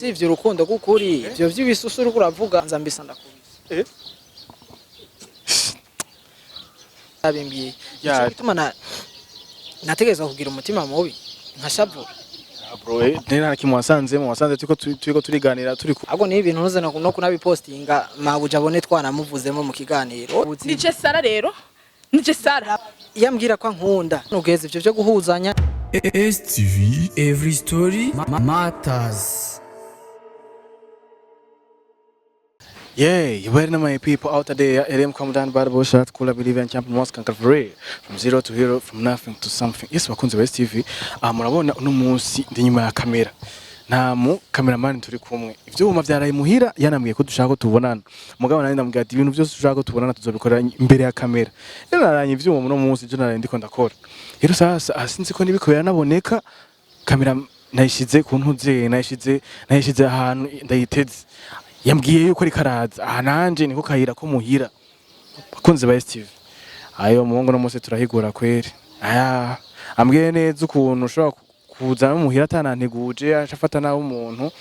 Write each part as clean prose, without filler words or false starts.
Sivyo urukundo rw'ukuri, ivyo vy'ibisusu uriko uravuga nza mbisa ndakubise. Abimbwiye. Nico gituma nategerezwa kugira umutima mubi nkashavura. Bro, nta kimwe wasanzemo, wasanze turiko turiganira turi ku Ahubwo ni ibintu ntuze no kunabipostinga, mabuja abone twanamuvuzemo mu kiganiro. Nije Sara rero, nije Sara. Iyo ambwira ko ankunda nugeze ivyo vyo guhuzanya. STV Every Story Matters. Yeah, you better know my people out there. RM come down bad boy shot kula believe and champion was conquer for real. From zero to hero, from nothing to something. Yes, bakunze ba STV. Ah, murabona uno munsi ndi nyuma ya kamera. Nta mu cameraman turi kumwe. Ivyuma vyaraye muhira, yanambwiye ko dushaka ko tubonana. Mugabo nari ndamubwira ati ibintu byose ushaka ko tubonana tuzobikora imbere ya kamera. Rero naranye ivyuma uno munsi, ivyo naraye ndiko ndakora. Rero sasa asinzi ko nibiko biranaboneka, kamera nayishize ku ntuze, nayishize ahantu ndayiteze. Yambwiye yuko ariko araza aha, nanje niko kayira ko muhira. Bakunzi ba STV, ayo muhungu no munsi turahigura kweri. Aya ambwiye neza ukuntu ushobora kuza muhira atananteguje, ashafata nawe umuntu.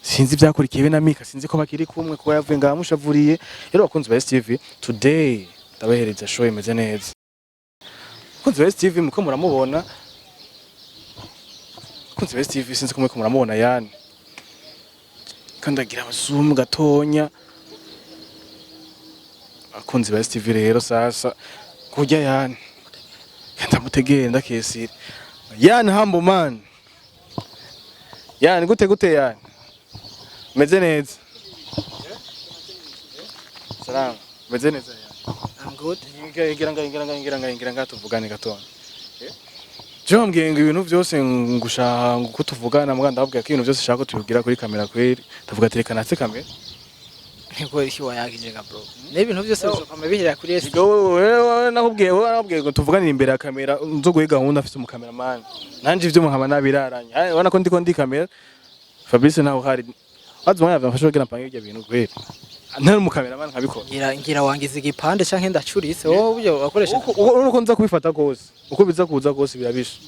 Sinzi ivyakurikiye be na Mika, sinzi ko bakiri kumwe kuko yavuye ngaha mushavuriye. Rero bakunzi ba STV, today ndabahereza show imeze neza. Bakunzi ba STV, muko muramubona. Bakunzi ba STV, sinzi ko muriko muramubona yani kandagira abazungu gatonya. Abakunzi ba STV, rero sasa kurya yani ndamutegere ndakesire yani humble man yani gute gute yani meze neza. Salam, meze neza yani. I'm good. Ngira nga ngira nga ngira nga ngira nga tuvugane gatonya. Je wambwiye ngo ibintu byose ngusha ngo tuvugana, mbwa ndababwira ko ibintu byose ushaka ko tubigira kuri kamera kweri. Ndavuga ati reka natse kamera. Niko iki wayagije ga bro. Ni ibintu byose bizokama bihera kuri S. Wowe nakubwiye, wowe nakubwiye ngo tuvuganire imbere ya kamera, nzoguhe gahunda afite umukameramani. Nanje ivyo nkaba nabiraranye. Ai, ubona ko ndiko ndi kamera. Fabrice nawe uhari. Wazi umwanya vyamfasha kugira mpange ibyo bintu kweri. Ntari umukameramani nkabikora. Ngira wangiza igipande canke ndacuritse wowe buryo wakoresha. Uko nza kubifata kose, uko biza kuza kose birabisha.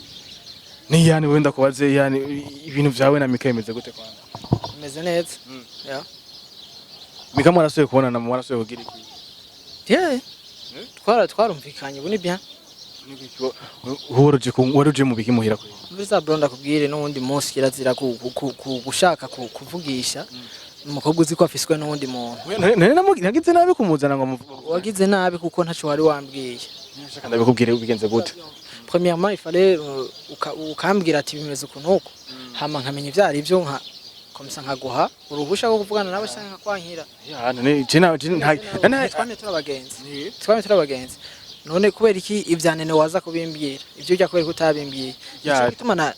Ni yani wenda kubaze yani ibintu vyawe na Mika bimeze gute kwanza? Meze neza. Yeah. Mika mwarasuye kubonana, mwarasuye kugira iki? Yeah. Twarumvikanye ubu ni bien. Waruje waruje mu biki muhira kwe? Muri za bro ndakubwire n'uwundi munsi kirazira gushaka kuvugisha umukobwa uzi ko afiswe n'uwundi muntu. Nari nagize nabi kumuzana ngo Wagize nabi kuko ntaco wari wambwiye. Shaka ndabikubwire ubigenze gute? Premièrement, il fallait ukambwira ati bimeze ukuntu uko. Hama nkamenya ivyo ari byo nka komisa nkaguha uruhusha rwo kuvugana nawe canke nkakwankira. Ya none je na je nta Twamye turi abagenzi. Twamye turi abagenzi. None kubera iki ivya nene waza kubimbwira? Ivyo ujya kubera ko utabimbwiye. Nico gituma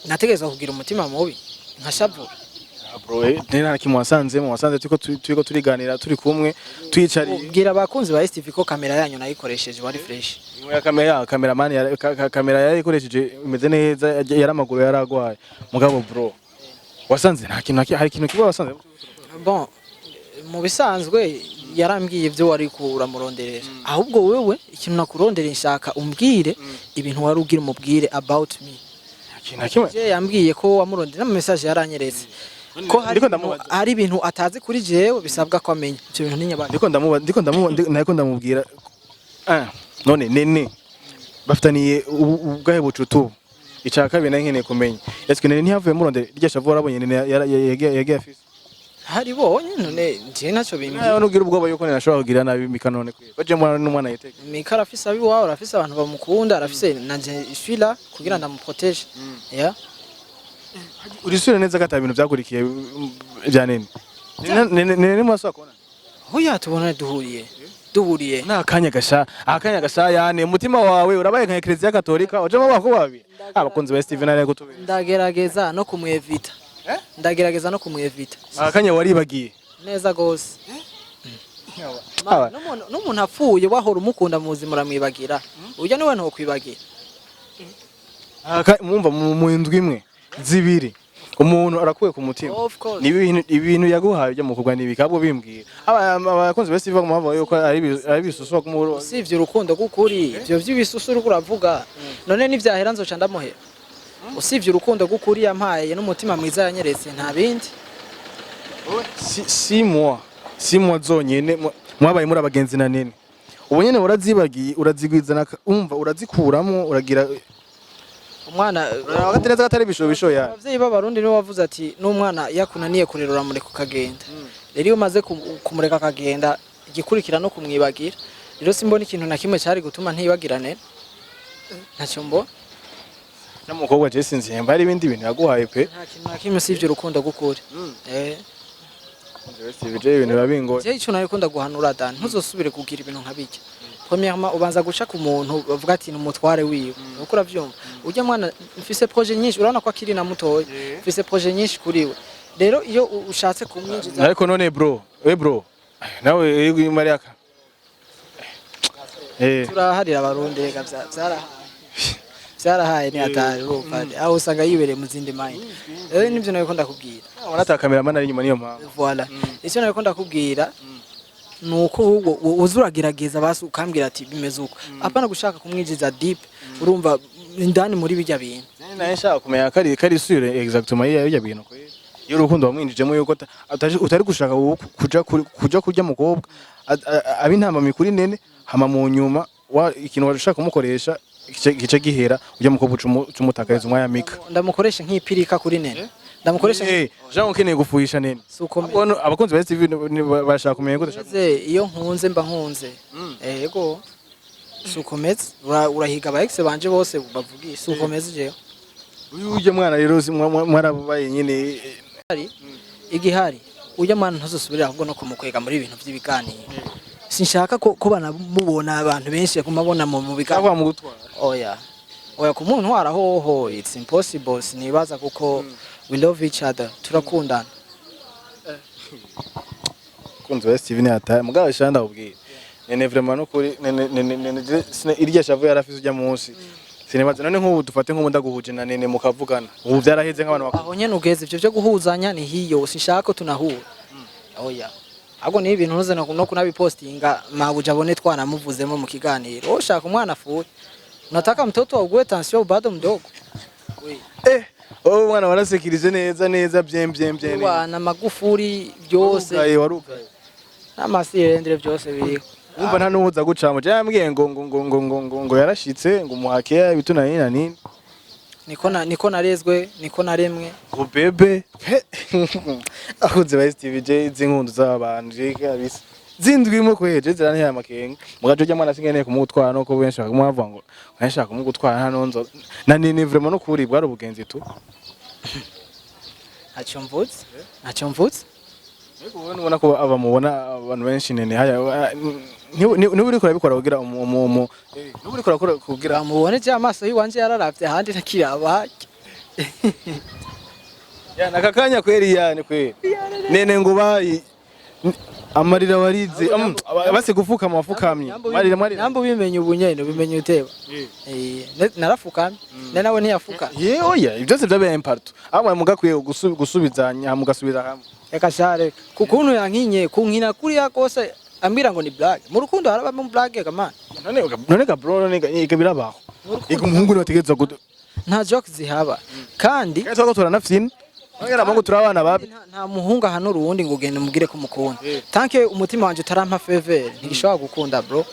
nategerezwa kugira umutima mubi nkashavura. Bro, nta kimwe wasanzemo, wasanze turiko turiganira turi kumwe twicariye. Bwira abakunzi ba STV ko kamera yanyu nayikoresheje wari fresh. Ya kamera, cameraman kamera yarayikoresheje imeze neza, yaramaguru yaragwaye. Mugabo bro, wasanze nta kintu hari ikintu kiba wasanze? Bon, mu bisanzwe yarambwiye ibyo wari kuramuronderera. Ahubwo wewe ikintu nakurondereye nshaka umbwire ibintu wari ugira umubwire about me. Nta kintu na kimwe. Je yambwiye ko wamurondera mu message yaranyeretse. Ko hari Ndiko ndamubaza. hari ibintu atazi kuri jewe bisabwa ko amenya. Ibyo bintu ni nyabaki. Ndiko ndamuba ndiko ndamuba ndiko ndamubwira, ah none nene bafitaniye ubwahe bucutu. Ica kabiri nari nkeneye kumenya, eske nene ntiyavuye murondera irya shavu warabonye nene yagiye afise? Hari bonye none je ntacyo bimbwiye. Nawe nugira ubwoba yuko nene ashobora kugira nabi Mika none kwiye baje mwana n'umwana yitege. Mika arafise abiwawe, arafise abantu bamukunda, arafise na je suis là kugira ndamuprotege. Yeah. Urisubire neza ko ata bintu byakurikiye bya nene nene nene mwasubira kubona? Hoya tubona duhuriye. Duhuriye. Ni akanya gasha, akanya gasha yani umutima wawe urabaye nka Eklezia Katolika ujemo bako babiri abakunzi ba Steven ari gutubira. Ndagerageza no kumwevita. Ndagerageza no kumwevita. Akanya waribagiye. Neza gose. Aba. N'umuntu apfuye wahora umukunda mu buzima uramwibagira. Urya niwe ntokwibagira. Mwumva mu ndwi imwe zibiri umuntu arakuye ku mutima. Of course. Ni ibintu yaguhaye byo mukobwa nibi kabwo bimbwira abakunzi ba Steven bavuga yuko ari bisusu kumuro. Sivyo urukundo rw'ukuri, ivyo vy'ibisusu uriko uravuga. None nivyahera nzoca ndamuhera. Usibye urukundo rw'ukuri yampaye n'umutima mwiza yanyeretse, nta bindi. 6 mois, 6 mois zonyene mwabaye muri abagenzi na Nene. Ubu nyene urazibagiye, urazigwizana, umva urazikuramo, uragira Umwana hagati neza katari bishobisho ya. Abavyeyi b'Abarundi nibo bavuze ati n'umwana iyo akunaniye kurera uramureka ukagenda. Rero iyo umaze kumureka akagenda, igikurikira no kumwibagira. Rero simbona ikintu na kimwe cari gutuma ntibagirane, ntacyo mbona. N'umukobwa je sinzi hemba hari ibindi bintu yaguhaye pe. Nta kintu na kimwe usibye urukundo rw'ukuri. Je ibintu biba bingoye. Je ico nariko ndaguhanura, Dan, ntuzosubire kugira ibintu nka bijya. Premièrement, ubanza guca ku muntu bavuga ati ni umutware wiwe, uko uravyumva ujya mwana mfise projet nyinshi, urabona ko akiri na mutoya, mfise projet nyinshi kuri we. Rero iyo ushatse kumwinjiza Ariko none bro, we bro nawe iri Mariaka Turaharira Abarundi rega, vyarahaye, vyarahaye, ni atari urumva aho usanga yibereye mu zindi mind. Rero nivyo nariko ndakubwira. Ubona cameraman ari inyuma, niyo mpamvu. Voilà, icyo nariko ndakubwira ni uko ahubwo uza uragerageza basi ukambwira ati bimeze uko, apana gushaka kumwinjiza deep, urumva, indani muri bijya bintu. Naye nshaka kumenya kari sûr exactement y'ibyo bintu kweli. Iyo urukundo wamwinjijemo yuko utari gushaka kuja kuja kurya mukobwa aba intambamyi kuri Nene, hama mu nyuma ikintu wari ushaka kumukoresha gice gihera, ujya mukobwa uca umutakariza umwanya mika. Ndamukoresha nk'ipirika kuri Nene, ndamukoresha Jean ukeneye gufuhisha Nene. Suko Abakunzi ba STV bashaka kumenya ko udashaka. Meze iyo nkunze mba nkunze. Ego, suko meze. Urahiga aba ex banje bose bavugisha, suko meze jewe. Uyu ujya mwana rero mwarabaye nyine. Igihari, ujya mwana ntuzosubire ahubwo no kumukwega muri ibintu by'ibiganiro. Sinshaka ko banamubona abantu benshi kumabona mu biganiro. Cyangwa mu gutwara. Oya oya, kumuntwara hoho it's impossible, sinibaza, kuko we love each other, turakundana. Kunzi wa STV ni ataye mugabo shanda ubwiye Nene vraiment no kuri Nene. Nene Nene irya shavu yarafise ujya munsi, sinibaza. None nk'ubu dufate nk'ubu ndaguhuje na Nene mukavugana, ubu byaraheze nk'abantu bakuru? Aho nyene ugeze ivyo byo guhuzanya ni hiyo, sinshaka ko tunahura, oya. Ahubwo ni ibintu ntuze no kunabipostinga mabuja abone twanamuvuzemo mu kiganiro. Wowe ushaka umwana afuye, unataka mtoto augue tension bado mdogo. Oh, umwana warasekirije neza neza, bien bien bien. Wana Magufuri byose. Warugaye, warugaye. N'amasirendere byose biriho. Wumva nta n'uwuza gucamo. Je yambwiye ngo yarashitse ngo umuhakeya ibitu na nini na nini. Niko narezwe, niko naremwe. Ngo bébé akunze ba STV, je izi nkundu z'abantu je kabisa zindwimo kweje ziranteye amakenga. Mugajo rya mwana singeneye kumutwara, nuko benshi baguma bavuga ngo nashaka kumugutwara hano nzo na nini. Vraiment no kuri bwari ubugenzi tu. Ntacyo mvutse, ntacyo mvutse. Ariko wowe nubona ko abamubona abantu benshi Nene haya niba uriko urabikora kugira umu niba uriko urakora kugira Bamubone je amaso yiwanje yararavye ahandi ntakiraba. Ya naka kanya kweri, yani kweri Nene ngo bayi amarira warize base gufukama wafukamye marira marira. Namba ubimenye ubu nyene, ubimenye uteba. Narafukamye ne nawe ntiyafuka. Ye oya, ibyo byose byabaye partout aho mugakwiye gusubizanya mugasubiza hamwe. Reka share kukuntu yankinye kunkina kuriya kose ambwira ngo ni blague. Mu rukundo harabamo blague kamana. None ga bro, none ga birabaho. Ego, umuhungu niwe ategerezwa Nta joke zihaba kandi. Kandi twako turanafyina none ngo turi abana babi. Nta muhungu ahanura uwundi ngo ugende umubwire ko umukunda. Tant que umutima wanje utarampa faveur, ntigishobora gukunda, bro.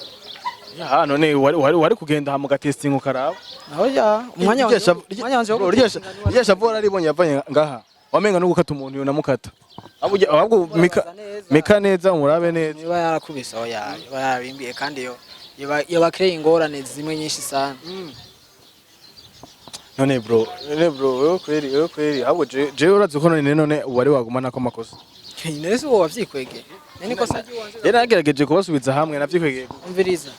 Ya none wari kugenda hama ugatestinga ukaraba. Aho ya umwanya wanje wo Irya shavu wararibonye yavanye ngaha, wamenga no gukata umuntu yonamukata. Ahubwo mika neza. Mika neza umurabe neza. Niba yarakubise, oya, yoba yarabimbiye kandi yo yoba créé ingorane zimwe nyinshi sana. None bro, wewe kweri ahubwo jewe urazi ko none wari wagumana ko amakosa. Nese wowe wavyikwegeye none ikosa ry'iwanje? Rero nagerageje kubasubiza hamwe navyikwegeye. Umviriza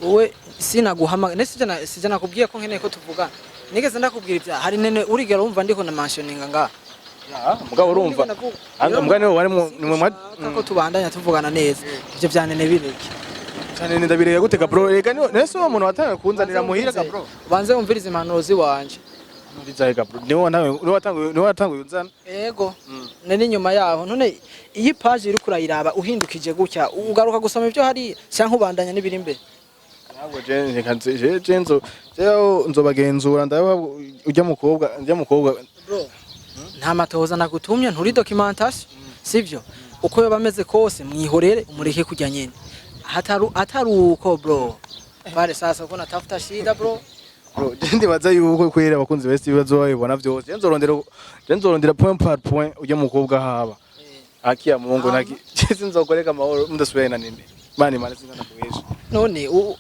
wowe, sinaguhamagara nese sija nakubwiye ko nkeneye ko tuvugana? Nigeze ndakubwira ibya hari Nene? Urigera wumva ndiko na mentioninga ngaha? Ya, mugabo urumva Anga mugabo niwe wari mu nimwe Sinshaka ko tubandanya tuvugana neza, ivyo vya Nene bireke. Cyane ndabireka gute ga bro? Reka niwe nese uwo muntu watangiye kunzanira muhira ga bro. Banze wumvirize impanuro ziwanje. Ndizaye ga bro, niwe watanguye unzana. Ego, none inyuma yaho none iyi page iri kurayiraba uhindukije gutya, ugaruka gusoma ibyo hari cyangwa ubandanya n'ibiri imbere? Ntabwo je reka je nzo jewe nzobagenzura, ndaba ujya mukobwa, ujya mukobwa. Bro, nta matohoza nagutumye, nturi documentation, sivyo? Uko yoba ameze kose, mwihorere, umureke kujya nyene. Hataru atari uko, bro, pale sasa uko natafuta shida, bro. Bro, je ndibaza yuko kwera abakunzi bese ibibazo babibona vyose. Je nzorondera point par point ujya mukobwa haba. Akiya Mungu naki. Je sinzokoreka amahoro mudasubiye na nini. Mani mani sinzana kubesha. None ubu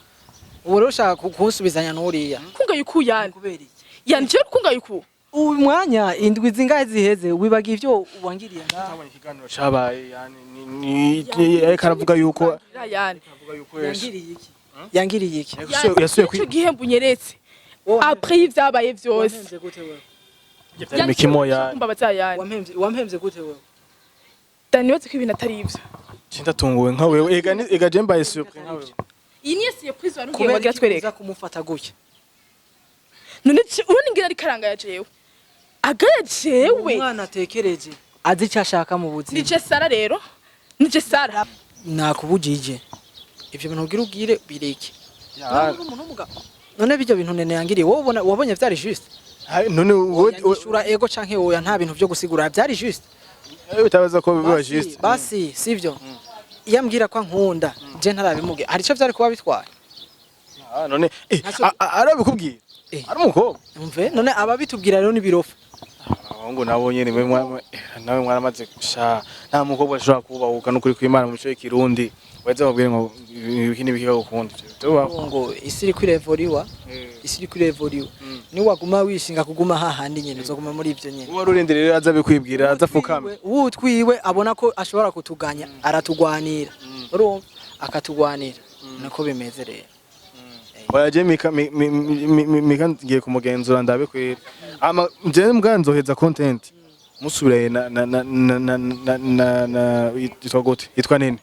rero ushaka kunsubizanya n'uriya? Kunga yuku yani. Kubera iki? Yani je kunga yuku. Uyu mwanya indwi zingahe ziheze, wibagiye ivyo wangiriye ngaha? Ntabonye ikiganiro cabaye, yani ni ariko aravuga yuko Yani. avuga yuko Yangiriye iki? Yangiriye iki? Yasuye Ico gihembo unyeretse. Wowe Après y'ivyabaye vyose. wampemvye gute wewe? Byari mikimo yani. Kumbabaza yani. Wampemvye gute wewe? Dani, bazi ko ibintu atari ivyo. Cindatunguwe nka wewe. Ega je mbaye surpris nka wewe. Iyi niyo surprise wari ugiye Kubera wagira iki twereka. uza kumufata gutya? None urabona ingene ariko arangaya jewe. Agaya jewe. Umwana atekereje, azi icyo ashaka mu buzima. Nije Sara rero. Nije Sara. Nakubujije ivyo bintu, ugira ubwire bireke. None uri umuntu w'umugabo. None bijya bintu nene yangiriye, wowe ubona wabonye vyari juste? Hai, none wowe Yanyishura ego canke oya, nta bintu vyo gusigura, byari juste? Bitabaza ko biba Basi, juste. Basi sivyo, iyo ambwira ko ankunda je ntarabimuge, hari ico vyari kuba bitwaye? Ah, none Ntacyo- arabikubwiye? Ari umukobwa. Umve, none ababitubwira rero nibirofa. Abahungu nabo nyene mwe nawe mwaramaze sha, nta mukobwa ashobora kubahuka n'ukuri kw'Imana mu mico y'ikirundi waheze babwire ngo ibiki n'ibiki bagukunda, ivyo bitubaho. Ngo isi iriko irevoriwa, isi iriko irevoriwa. Niwaguma wishinga kuguma hahandi nyene, uzoguma muri ivyo nyene. Uwo arurindiriye rero aza bikwibwira, aza afukame. Uwutwiwe abona ko ashobora kutuganya, aratugwanira, urumva, akatugwanira, niko bimeze rero. Oya, je Mika Mika ngiye kumugenzura ndabe kwera ama je mbwa nzoheza content musubiraye na na na na na na na na yitwa gute, yitwa nini?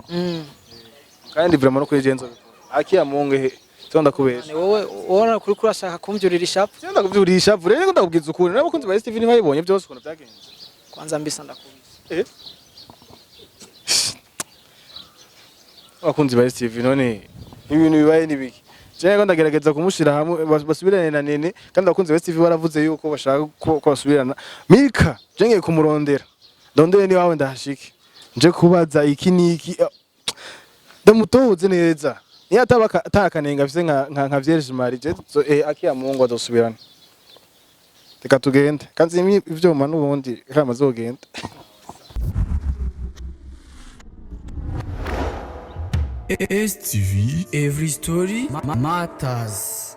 Kandi vraiment no kuri je nzobikora, akiya Mungu he cyo ndakubesha. Ni wowe ubona kuri kurashaka kumvyurira ishapu. Cyo ndakuvyurisha rero, ndakubwiza ukuri, n'abakunzi ba STV ntibabibonye byose ukuntu byagenze. Kwanza mbisa ndakubise. Abakunzi ba STV, none ibintu bibaye nibiki? Jewe ko ndagerageza kumushira hamwe basubirane na nene, kandi abakunzi ba STV baravuze yuko bashaka ko basubirana. Mika je ngiye kumurondera, ndondere ni wawe, ndahashike nje kubaza iki niki, ndamutoze neza niyo ataba atakanenga afise nka Vierge Marie. Je akiya Mungu adosubirana. Reka tugende kandi ivyuma n'ubundi kama zogenda. STV Every Story Matters.